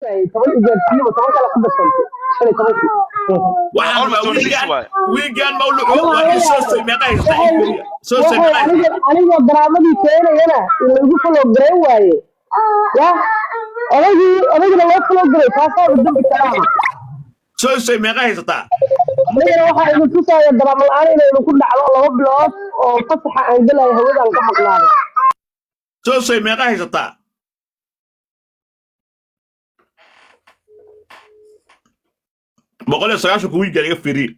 Toban ijaarsiiba toban kale ku darsantay, 15-kii. Waxaan Almost rabaa 26 wiigaan waaye. Wiigaan mawluuc waa in soo say meeqa haystaa ii fiiriya soo say Waxay meeqa aniga haystaa. Anigoo daraamadii keenayana in lagu follow gareyn waaye, ya odaygii odaygina loo follow garay, taasaa dambi kalaama. Soo say meeqa haysataa? Anigana waxaa idin tusaya daraamo la-aan inaynu ku dhacdo 2 bilood oo fasaxa aan gelayo hawadaan ka maqnaado. Soo say meeqa haysataa? 190-ka wiigaan iga fiiriye.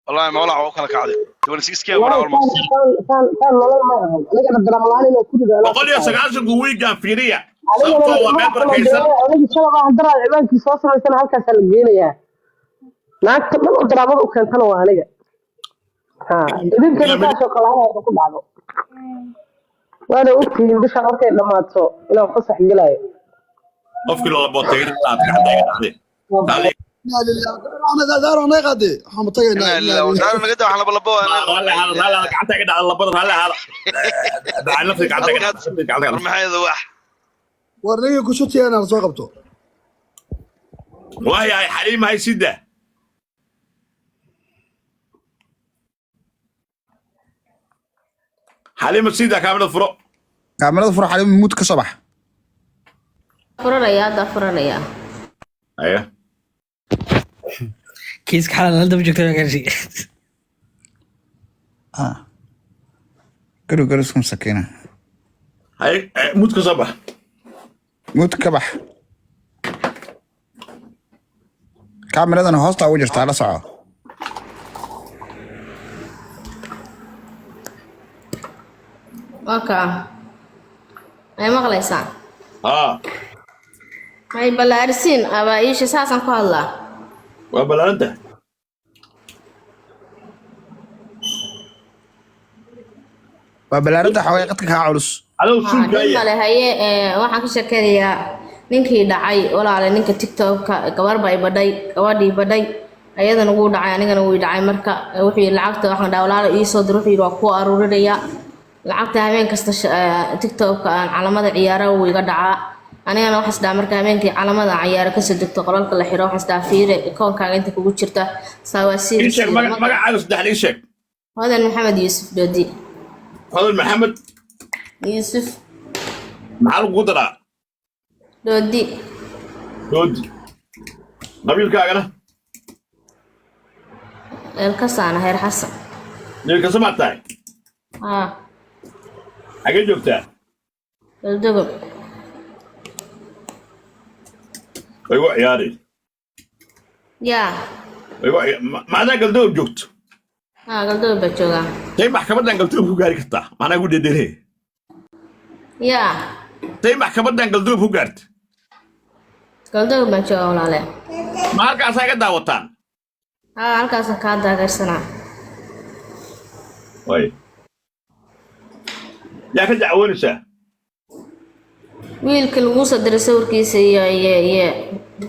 Wallahi mawlac waa u kala kacday, 26K Wallahi waraa almost. Saan saan saan nolol ma ahan, anigana daraamo la-aan inaan ku rido anaa 190-ka wiigaan fiiriya anigana sababtoo waa meel barakaysan. Odaygi shalaba handaraad cibaankii soo samaysana halkaasaa la geenayaa, naagta dhan oo daraamada u keentana waa aniga. Ha idinkana saasoo kale ha ku dhacdo, waana ogtihiin bishaan markay dhammaato inaan fasax gelayo. Qofkii loola bootay aad gacanta iga dhacday. Raalli. Daaro nay qaade, waxaan tagaynaa. Inaa lillahi daaro naga daa, waxaan laba labo. Raalli ahaada, raalli ahaada, gacanta iga dhacday labada, raalli ahaada. Dhacay nafsi gacanta iga dhacday, gacanta iga War dhacday. maxay wax? War nigii ku shutiyana la soo qabto. Waayahay, Xaliima hay sida Xaliima sida kaamirada furo. Kaamirada furo Xaliima, muud ka soo bax. Furanaya hadda, furanaya. Aya. Kiiska xalal la daba joogta gashi. Ah. Garu garu isku masakiina. Hay muud ka soo bax. Muud ka bax, kaamiradana hoosta ugu jirtaa, la soco. Waa kaa, may maqlaysaa? Haa. May ballaarisiin abaa iisha, saasaan ku hadlaa. Waa ballaaranta. Waa balaarinta xoogay qadka kaa culus. Adow Haa, suulka nin aya. Male haye, waxaan ka sheekeynayaa ninkii dhacay walaale, ninka TikTokka gabar baa i badhay, gabadhii badhay ayadana wuu dhacay, anigana wuu i dhacay. Marka wuxuu yidhi lacagta waxaan dhaha walaalo ii soo dir, wuxuu yidhi waa kuu aruurinaya lacagta. Habeen kasta TikTokka aan calamada ciyaara wuu iga dhacaa, anigana waxaas dhaha marka habeenkii calamada aan ciyaaro kasoo degto qolalka la xiro, waxaas dhaha fiire koonkaaga inta kugu jirta saa waa Ii sii sheeg magacaaga saddexda ii sheeg. Hodan Maxamed Yuusuf Doodi. Hodan Maxamed Yuusuf. Maxaa lagugu daraa? Doodi. Doodi. Qabiilkaagana? Eelkasaana heer Xasan. Niilkasa maad tahay? Haa. Xagee joogtaa? Galdogob. Way igu ciyaari. Yaa. Way igu ma adaa Galdogob joogto? Haa, Galdogob baa joogaa. Tay maxkamadan Galdogob ku gaari kartaa macnaa ku dhedheree? Yaa. Tay maxkamadan Galdogob ku gaarta? Galdogob baan joogaa walaale. Ma halkaasaa iga daawataan? Haa, halkaasaan kaa taageersanaa. Way yaa ka dacwoonaysaa? Wiilka laguu soo diray sawirkiisa iyo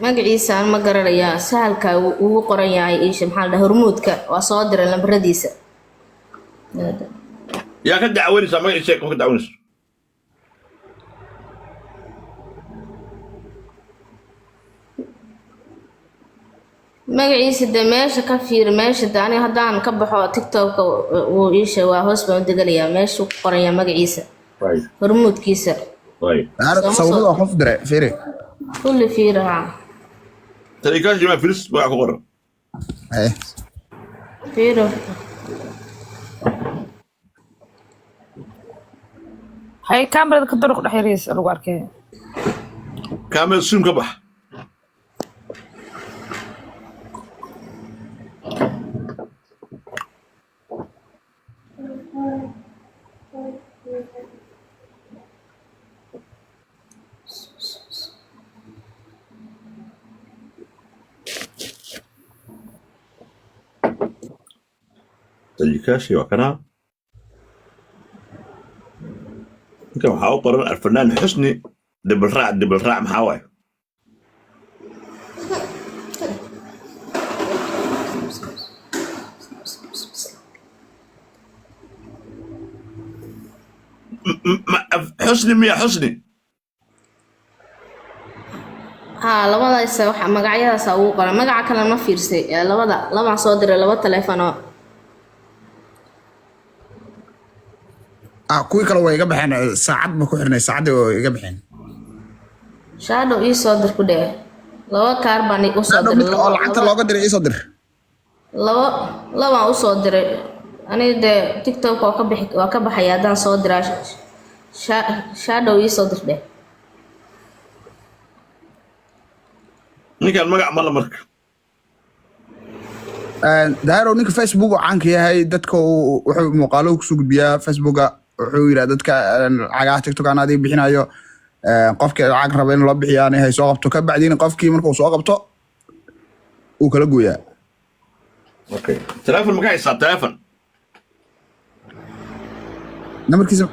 magaciisa aan ma garanayaa, sahalka uu ugu qoran yahay iisha, maxaa la dhahaa, hormuudka waa soo diray lambaradiisa. Yaa ka dacwoonaysaa? Magaciisa qof ka dacwoonaysa? Magaciisa de meesha ka fiiri, meesha de aniga haddaan ka baxo TikTokka wuu iisha waa hoos baan u degalayaa, meeshuu ku qoran yahay magaciisa. Way. Hormuudkiisa. Way. Daaro Sooma sawirada soo waa qof diray, fiiri. Kulli fiiri haa. Talikaashii maa firis magaca ku qoran? Haye. Fiiri. Hay kaamirada ka duruq dhex yariis lagu arkay. Kaamil suum ka bax. Talikaashii waa kanaa. Ninkan waxaa u qoran alfanaan Xusni dibilraac dibilraac, maxaa waaye? Xusni miya Xusni? Haa, labadaas waxa magacyadaas ugu qoran, magaca kale ma fiirsay. Labada labaan soo diray, laba taleefanoo. Ah, kuwii kale way iga baxeen. Saacad ma ku xirnay? Saacaddii way iga baxeen. Shaadhow ii soo dir ku dheh, laba kaar baan u soo Hadhow diray. midka oo lacagta looga diray iisoo dir. Labo labaan usoo diray aniga dee. TikTok waa ka bixi, waa ka baxaya haddaan soo diraa. Shaadhow ii soo dir dheh. Ninkan magac mala marka. Daahiro, ninka Facebook oo caanka yahay, dadka wuxuu muuqaalo kusoo gudbiyaa Facebooka. Wuxuu yidhaha dadka lacagaha TikTok aan adiga bixinayo, qofkii lacag raba in loo bixiyo ani hay soo qabto. Ka bacdiina qofkii markuu soo qabto uu kala gooyaa. Okay, telefon maka haysaa telefon? Nambarkiisa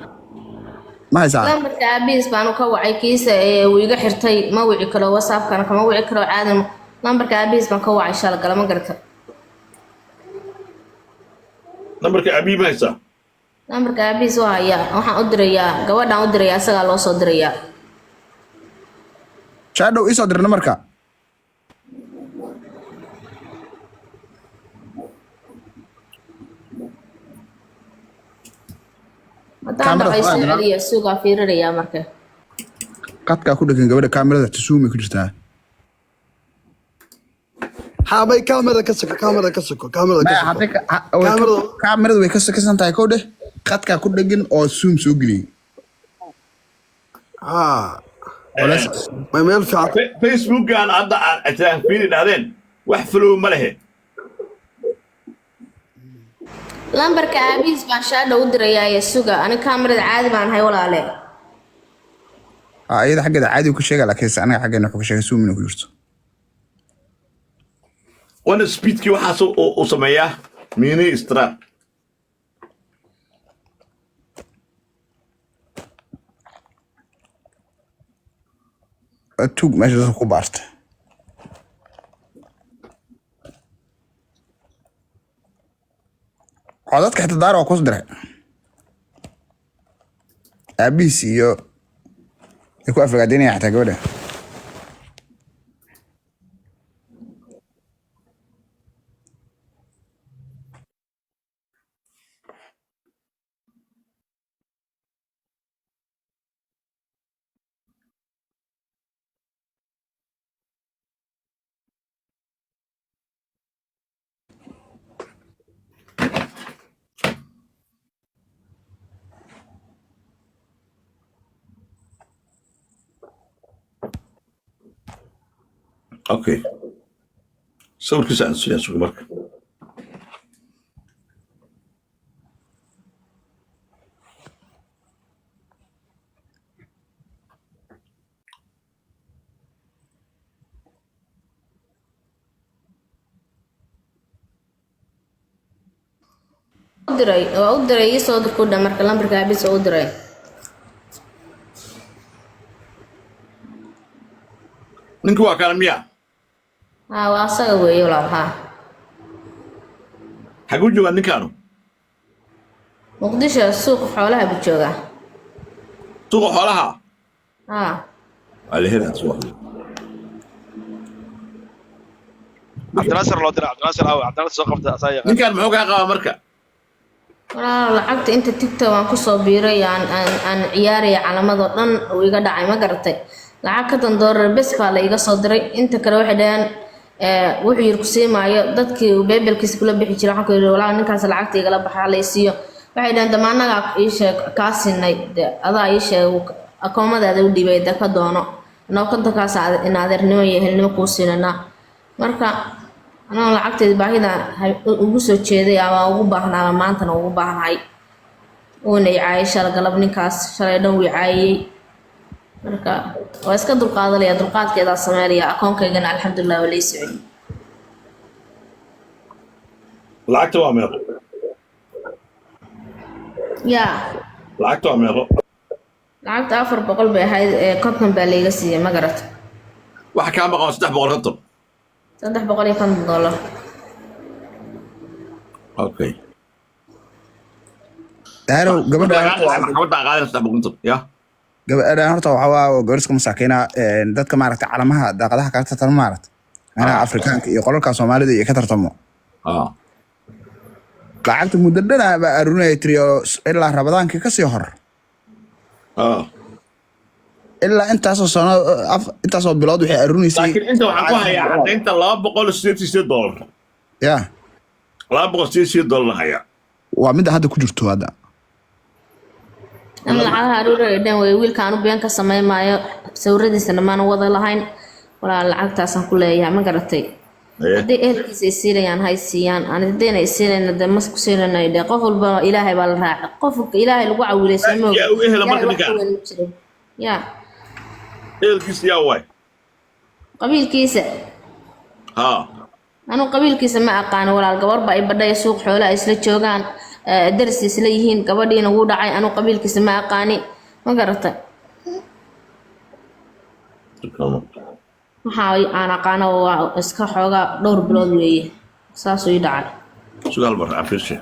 ma haysaa? Lambarka aabihiis baanu ka wacay, kiisa ee wuu iga xirtay, ma wici karo, WhatsAppkana kama wici karo caadi. Lambarka aabihiis baan ka wacay shalay galama garata. Nambarka abii ma haysaa? Lambarka aabihiis waa hayaa. Waxaan u dirayaa gabadhaan, u dirayaa, isagaa loo soo dirayaa. Shaadhow iisoo dir nambarka. Haddaan Kaamirada dhacay soo waa celiya, suugaa fiirinayaa marka. Qadkaa ku dhegan gabadha, kaamirada tasuumay ku jirtaa. Xaabay, kamerada ka soko, kamerada ka soko, kamerada ka Maya, soko. hadday way kaamirada way ka sokisan tahay. Kow dheh, qadkaa ku dhegan oo Zoom soo geliyey. Haa. Culays. Ma meel fiican. Facebookan hadda aan ictiraaf fiiri dhahdeen, wax follow ma lehe. Lambarka aabihiis baan shaadhow u dirayaa ee suga. Ani kaamirada caadi baan ahay, walaale. Ah, iyada xaggeeda caadi uu ka sheega, laakiinse anaga xaggeena wuxuu ka sheegay Zoom inay ku jirto. Wana speedkii waxaas uu sameeyaa mini strap. Waa tuug meesha dadka ku baarta. Codadka xitaa daar waa kus diray, aabihiis iyo ay ku aflagaadeynaya xataa gabadha. Okay, sawirkiisa aan siyaa, suga marka. U diray, waa u diray. Ii soo dir ku dheh marka, lambarka aabihiis waa u diray. Ninka waa kana miya? Haa, waa asaga weeye, walaal, haa. Xaguu joogaa ninkaanu? Muqdisho, suuqa xoolaha buu joogaa. Suuqa xoolaha? Haa. Waa la helaa suuqa. Cabdinaasir loo diray. Cabdinaasir aw, Cabdinaasir soo qabta, asaa yaqaan. Ninkaan muxuu kaa qabaa marka? Walaal, lacagta inta TikTok aan kusoo biiray aan ciyaaraya calamadoo dhan uu iga dhacay, ma garatay? Lacag $50 bes baa la iga soo diray. Inta kale waxay dhaheen wuxuu yiri kusii maayo. Dadkii uu beebelkiisa kula bixi jiray waxaan ku yidhi, walaal, ninkaas lacagta igala baxa, la i siiyo. Waxay dhaheen damaanagaa ii sheeg kaa siinay de, adaa ii sheeg, akoomadaada u dhiibay de, ka doono anoo kontonkaas in adeernimo iyo ehelnimo kuu siinanaa. Marka anoo lacagteeda baahida ugu soo jeeday ama ugu baahnaa, maantana ugu baahnahay, uuna i caayay shalay galab. Ninkaas shalay dhan wuu i caayay. Marka waa iska dulqaadanaya, dulqaadkeedaa sameynaya. Akoonkaygana alxamdulilah waa la ii socday. Lacagta waa meeqo? Yaa? Lacagta waa meeqo? Lacagta 400 bay ahayd ee 50 baa layga siiyey, ma garat? Waxa kaa maqan 350. $350. Okay. Dahirow, gabadha Maxkamadda qaadan 350 ya. Gabadhan horta waxaa waa gabar iska masaakiina, dadka maaragtay calamaha daaqadaha kala tartamo, maaragtay, meelaha Afrikaanka iyo qolalka Soomaalida iyo ka tartamo. Lacagta muddo dhan baa arurinaya tiri, oo ilaa Rabadaankii kasii hor, ilaa intaasoo sano, intaasoo bilood waxay arurinaysay. Laakiin inta waxaan ku hayaa caddaynta $288. Ya. $288 hayaa. Waa midda hadda ku jirto hadda. Ama lacagaha aruuraya dhan wey. Wiilka aanu been ka samayn maayo, sawiradiisana maana wada lahayn. Walaa, lacagtaasaan ku leeyahay, ma garatay? Haddii ehelkiisa ay siinayaan, hay siiyaan. Aan haddayna ay siinayna, dee mas ku siinayna dhe. Qof walba Ilaahay baa la raacay, qofka Ilaahay lagu cawilay, soo ma ogid? Yaa u ehela marka Ilaahay wax ninkaan? ka weyn ma jiro ya. Ehelkiisa yaa waay? Qabiilkiisa? Ha. Anu qabiilkiisa ma aqaano, walaal. Gabar baa i badhay, suuq xoolo ay isla joogaan, daris isla yihiin. Gabadhiina wuu dhacay. Anu qabiilkiisa ma aqaani, ma garatay? Waxa aan aqaano waa iska xoogaa dhowr bilood weeye, saasuu ii dhacay. Sugaal mar afiirshe.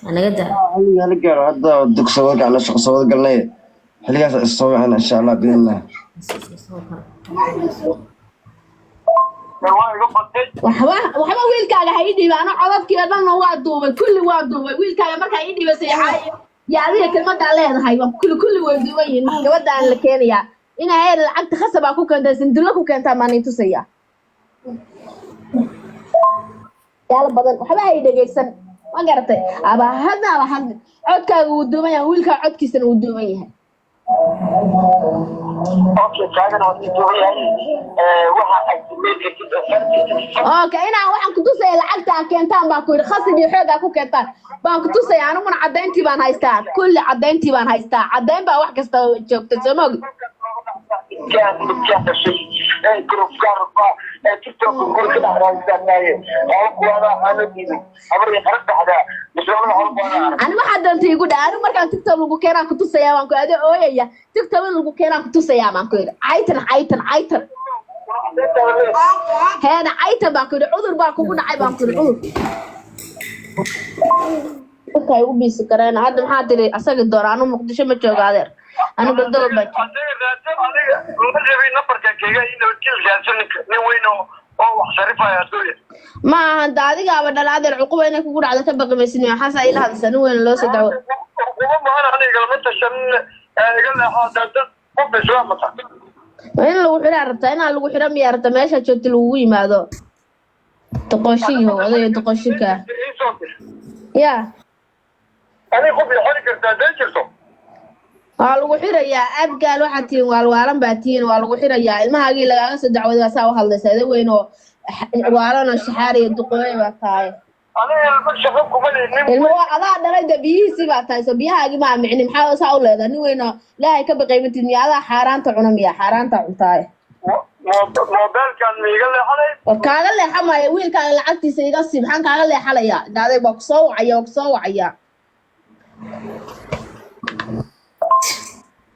Anaga daa. Xilliga la gaaro hadda dugsi wada gacna, shaqo soo wada galnay, xilligaas is soo wixina insha Allah biidnillah. Waxba wiilkaaga ha ii dhiiba. Ano codadkii oo dhanna waa duubay, kulli waa duubay. Wiilkaaga markaa ii dhiiba seexaayo iyo adiga kelmadaa leedahay waa kulli, kulli way duuban yihiin. Gabadhaan la keenayaa inaa heer lacagta khasabaa ku keentaa, sindullo ku keentaa maan ii tusaya yaalo badan. Waxba ha ii dhegeysan, ma garatay? Aba hadna aba hadna codkaaga wuu duuban yahay, wiilkaa codkiisana wuu duuban yahay. Okay, inaan waxaan ku tusaya lacagta aa keentaan baan ku yidhi, khasab iyo xoog aa ku keentaan baan ku tusaya. Aniguna caddayntii baan haystaa, kulli caddayntii baan haystaa. Caddayn baa wax kasta joogta, soo ma ogid? Ani waxaa doonta igu dha. Anigu markaan TikTok lagu keenaan ku tusayaa baan ku ado ooyaya. TikTok in lagu keenaan ku tusayaa baan ku yidhi. Caytan, caytan, caytan, heena caytan baan ku yidhi. Cudur baa kugu dhacay baan ku yidhi, cudur dadka ay u biisi kareen. Hadda maxaa tiri? Asaga doona. Anu Muqdisho ma joogo, adeer, anu Galdoba baa jooga. Ma ahan da, adigaaba dhala, adeer. Cuquba inay kugu dhacdo ka baqi maysid miya? Waxaas ay la hadlaysaa nin weyn loo soo dacwo. Waa in lagu xiraa rabtaa? Inaa lagu xira miyaa rabtaa? Meesha joogta lagugu yimaado, doqoshiyo odayo doqoshinka ya. Waa lagu xirayaa, abgaal. Waxaad tihiin waalwaalan baa tihiin. Waa lagu xirayaa. Ilmahaagii lagaaga soo dacwaday waa saa u hadlaysaa. Ida weyn oo waalan oo shaxaariya duqooy baa tahay. Ilmo waa adaa dhalay de, biyihiisii baa tahay, soo biyahaagii maa micni. Maxaa saa u leedahay? Nin weyn oo Ilaahay ka baqay matid miya? Adaa xaaraanta cuna miya? Xaaraanta cuntaaye. War kaaga leexamaya, wiilkaaga lacagtiisa iga sii. Maxaan kaaga leexanayaa? Daaday waa kusoo wacaya, waa kusoo wacaya.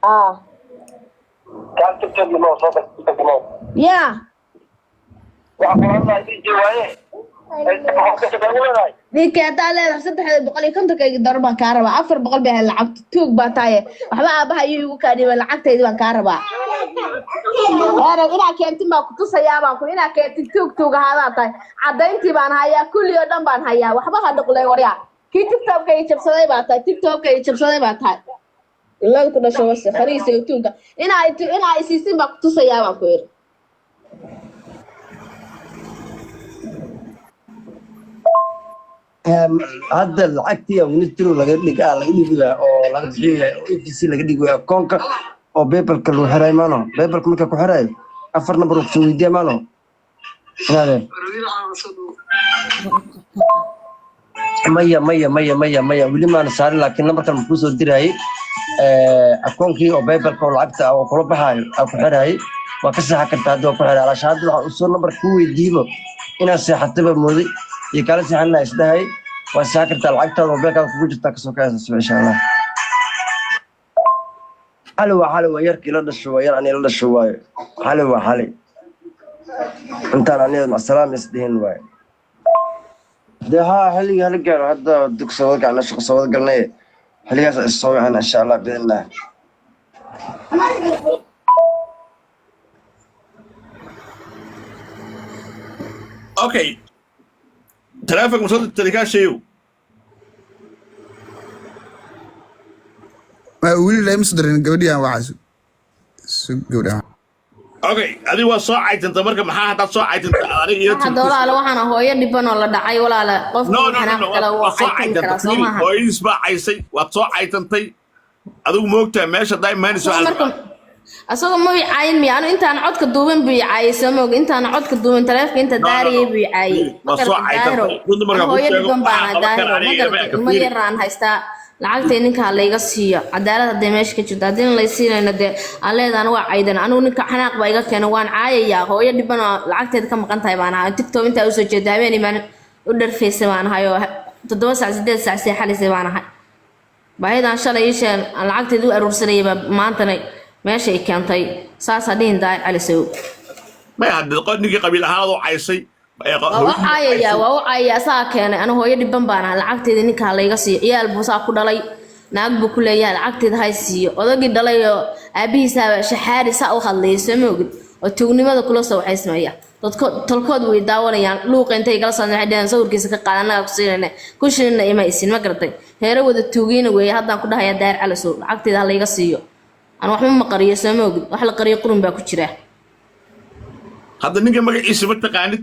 Ah ya, ninka haddaa leedahay 350-kayga doolar baan kaa rabaa. 400 bay ahayd lacagta. Tuug baa tahaye. Waxba aabaha iyo igu kaa dhiibay, lacagtaydi baan kaa rabaa. Erag inaa keentin baan kutusayaa baan ku inaa keentin. Tuug, tuug ahaadaa tahay. Caddayntii baan hayaa, kulli oo dhan baan hayaa. Waxba ha dhuqlay, waryaa. Kii TikTokka i jabsaday baa tahay, TikTokka i jabsaday baa tahay. Ilada ku dhasho wase khariis iyo tuugga. Inaa isiisin baan kutusayaa baan ku yidhi. Hadda lacagtii ministry laga dhigaa, laga dhigiyaa oo laga bixiyaa oo EVC laga dhigayaa akoonka oo PayPal-ka lagu xiray maano. PayPal-ka marka ku xiray afar number uu kusoo weydiiya maano, inaadeen. Maya, maya, maya, maya, maya, weli maana saarin, laakiin nambarkan makuu soo dirayay akoonkii oo PayPal-ka oo lacagta ah oo kula baxaayo aa ku xirayay. Waa ka seexan kartaa hadda, waa ku xiray alaasha. Hadda waxaa usoo nambar kuu weydiibo inaad seexatay baa mooday iyo kaala seexan lahaa isdhahay. Waa seexan kartaa, lacagtaada mobilkaada kugu jirtaa, kasoo kacaysa subax insha Allah. Xali waa xali, waa yarkii la dhasho, waa yar ani la dhasho waayo. Xali waa xali, intaan aniga macasalaam isdhihin waayo. Dee haa, xilligii hala gaaro hadda dugsi wada galnay, shaqo soo wada galnay, xilligaas is soo wicina insha Allah biidnillah. Okay, taleefanka ma soo dirtay kaashayow? Weli lama soo dirin gabadhiyan waxaas sug gabadhan. Okay, adiga waa soo caytanta marka, maxaa haddaad soo caytanta aniga iyo Hadda walaala waxaan hooyo dhiban oo la dhacay walaala, qofku No, no, no, xanaaq no, kale wuu waa soo caytami karaa caytantay. soo Fiiri, maaha? Hooyadiis baa caysay, waad soo caytantay. Adigu moogtahay meesha haddaa imaanayso Asagoo marka asagoo ma i caayin miya? Anu intaan codka duuban buu i caayay soo ma ogi? Intaan codka duuban taleefanka inta No, no, daariyay no. buu i caayay. Fiiri, Ma waa soo garatay Daahiro? caytantay. Runta Anu markaan kuu hooyo sheego, dhiban waxaa baana qaban kara Daahiro, ma aniga ilama garatay? eka. Ilmo Fiiri, yaraan haystaa, lacagtay ninka ha layga siiyo. Cadaalad hadday meesha ka jirto, haddii lay siinayna dee aan leedahan waa caydan. Anigu ninka xanaaq baa iga keenay, waan caayayaa. Hooyo dhiban oo lacagteeda ka maqan tahay baan ahay. TikTok intaa usoo jeeda habeenii baan u dharfaysay baan ahay, oo 7 saac 8 saac seexalisay baan ahay. Baahidan shalay iisheen aan lacagteeda u aruursanayay baa maantana meesha i keentay. Saasaa dhihin Daahir Calisow. Maya, hadda ninkii qabiil ahaan adoo caysay ee Waa u hooyadiis baa caayayaa, caysay. waa u caayayaa, saa keenay. Anu hooyo dhiban baan ahay, lacagteeda ninka ha layga siiyo. Ciyaal buu saa ku dhalay, naag buu ku leeyahay, lacagteeda hay siiyo. Odagii dhalay oo aabihiisaaba shaxaari saa u hadlayay soo ma ogid? Oo tuugnimada kula soo waxaysmaya. Dadko tolkood way daawanayaan, luuqa intay igala socdeen waxay dhaheen sawirkiisa ka qaada, annagaa ku siinayna ku shilinna ima isin. Ma garatay? Heere wada tuugiina weeye. Haddaan ku dhahayaa Daahir Calisow lacagteeda ha layga siiyo. Anu waxba ma qariyo soo ma ogid? Wax la qariyo qurun baa ku jira. Hadda ninka magaciisa ma taqaanid?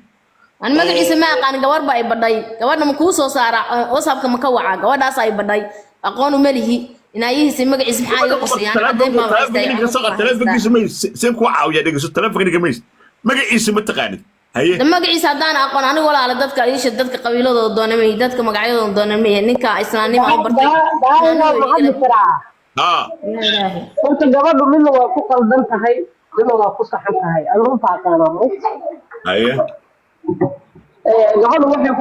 Aan magaciisa ma aqaan, gabar baa i badhay. Gabadha ma kuu soo saaraa? WhatsAppka ma ka wacaa? Gabadhaas ay badhay aqoon uma lihi inaayihiisa magaciisa maxaa iga qusayaan? Caddeyn baan Taleefanka haystaa, ninka codad soo baan haystaa. taleefankiisa mays seen kuu caawiya. Dhegeyso, taleefanka ninka mays magaciisa ma taqaanid, haye? De magaciisa haddaan aqoon anigu walaala, dadka iisha dadka qabiiladooda doona mayi, dadka magacyadooda doona mayi, ninka islaamnimo aan bartay Daahiro, islaamnimo ma hadli igala karaa? Haa. Yaa ilaahi. Horta gabadhu midna waa ku qaldan tahay, midna waa ku saxan tahay. Anu runta aqaanaa mo. Haye. Gabadhu waxay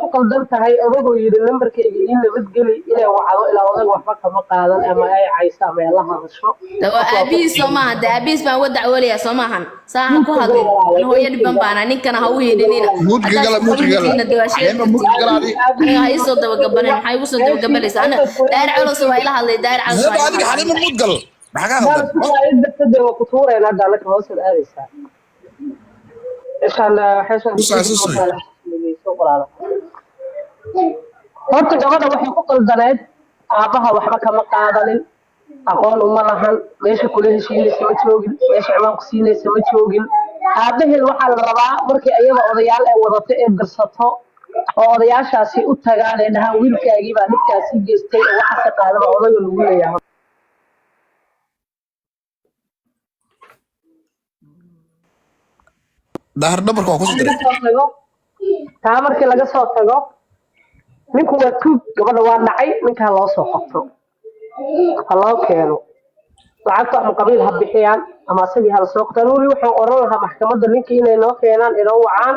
ku qaldan tahay odagoo yidhi nambarkayga ii nabadgeli inay wacdo ilaa odag waxba kama qaadan ama ay cayso ama ay la hadasho. De waa Taas waa ku aabihiis soo maaha? De aabihiis baan uga dacwoolayaa soo maahan? Saa ha ku muudka hadlin. gala walaala, Anu hooyo muudka dhiban gala, baana, ninkana ha u muudka gala yeedhinina. walaala. Muudka Haddaad gala, muudka gala. qabiilkiina dee waa sheegi Xaleema kartiin. muudka gala adi. Aniga ha iisoo dabagabanin, maxay igu soo dabagabalaysaa? Ana Daahir Calows waa ila hadlay, Daahir Calows Hadda waa ila adiga hadlay. Xaleema muud gal, maxaa kaa Daal khaldan? isku waa dartade waa ku tuurayna hadda annaka hoosaad aadaysaa. Meeshaan waxay Susay susay. soo walaala. Horta gabadha waxay ku qaldaneed aabbaha waxba kama qaadanin, aqoon uma lahan, meesha kula heshiinaysa ma joogin, meesha ciwaan ku siinaysa ma joogin. Aabbaheed waxaa la rabaa markii ayada odayaal ay wadato ee dirsato oo odayaashaasi u tagaan ee dhahaan wiilkaagii baa dhibkaasi geystay oo waxaase qaadaba odaga lagu leeyahay. Daahir dhabarka waa kusoo Laga diray. soo tago taa, markii laga soo tago ninku waa tuug, gabadha waa dhacay, ninkaa loo soo qabto, ha loo keeno lacagta, ama qabiil ha bixiyaan ama asagii hala soo qabto. Anigu weli waxaan oran lahaa maxkamadda ninka inay noo keenaan, inoo wacaan,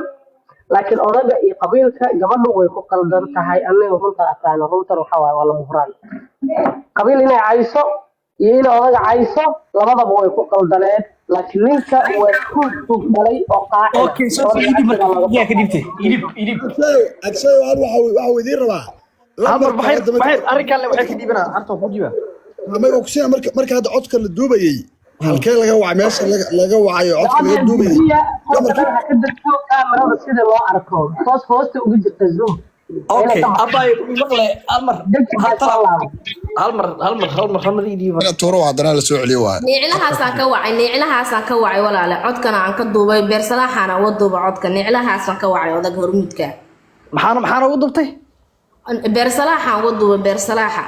laakiin odaga iyo qabiilka gabadhu way ku qaldan tahay. Aniga runta aqaano, runtan waxaa waaye waa lama huraan. Qabiil inay cayso iyo inay odaga cayso labadaba way ku qaldaneed, laakiin ninka waa tuug, tuug dhalay oo qaacina. Okay, soo Gabadha idib lacagteeda marka looga yaa soo ka dhibtay idib idib. Agshayo, agshayo, hal waxa weydiin rabaa Hal mar lambarka baxay hadda baxay marka arrinkan waxay ka dhiibanaa harta ku dhiiba. ma ogsiya marka hadda codka la duubayay halkee laga wacay, meesha laga wacayo codka laga Gabadha duubayay dejiya horta lambarka dhan ha ka degto kaamirada sida loo arko hoos hoosta uga jirta zoom waa inay Okay, ka baxdo. abay maqle hal mar Deji hal baa soo tala laabay. hal mar hal mar hal mar hal mar ii dhiiba. Ina tuuro haddana la soo celiyo waay. Niiclahaasaan ka wacay, niiclahaasaan ka wacay walaale. Codkana aan ka duubay, beersalaaxaana uga duuba codka. Niiclahaasaan ka wacay odag hormuudka. Maxaana ugu dubtay? Beersalaaxaan uga duubay, beersalaaxa.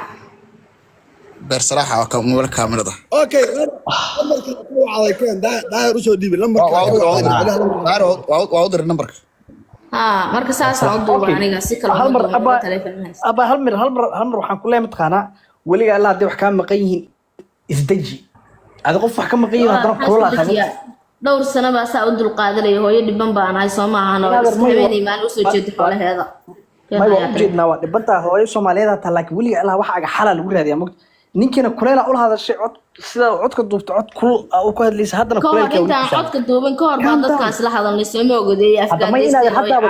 Beer saraaxa waa mobil kaamirada. Okay, lambarka ku wacday keen Daahir usoo dhiibi lambarka Waa ku wacday micnaha lambarka. Daahir waa u diray nambarka. Haa, marka saasaan u duuba Okay. aniga, si kale Hal uma mar duuba abaa taleefon ma haysto. Abaa hal mar hal mar hal mar waxaan ku leeyahay mataqaanaa weligaa ilaa hadday wax kaa maqan yihiin isdeji. Adi qof wax ka maqan yihiin Walaal haddana maxaa kulula isku qabad. dejiyaa? Dhowr sano baa saa u dulqaadanaya, hooyo dhiban baan ahay soo maahan oo Brother, iska may habeenay maalin usoo jeedo xoolaheeda. Keen may waa hayaa u tale. jeednaa waa dhibantaa hooyo Soomaaliyeed hataa, laakiin weligaa ilaa waxa aga xalaa lagu raadiyaa mogta. Ninkiina kuleela ula hadashay cod sida codka duubta cod kulul aa u ku hadlaysa haddana Ka hor kuleelkaa weli intaan ku saaran. codka duubin ka hor baan Calm dadkaan down. isla hadalnay soo ma ogodeeyay Hadda may inaad afgaandeysteen oo i haddaaba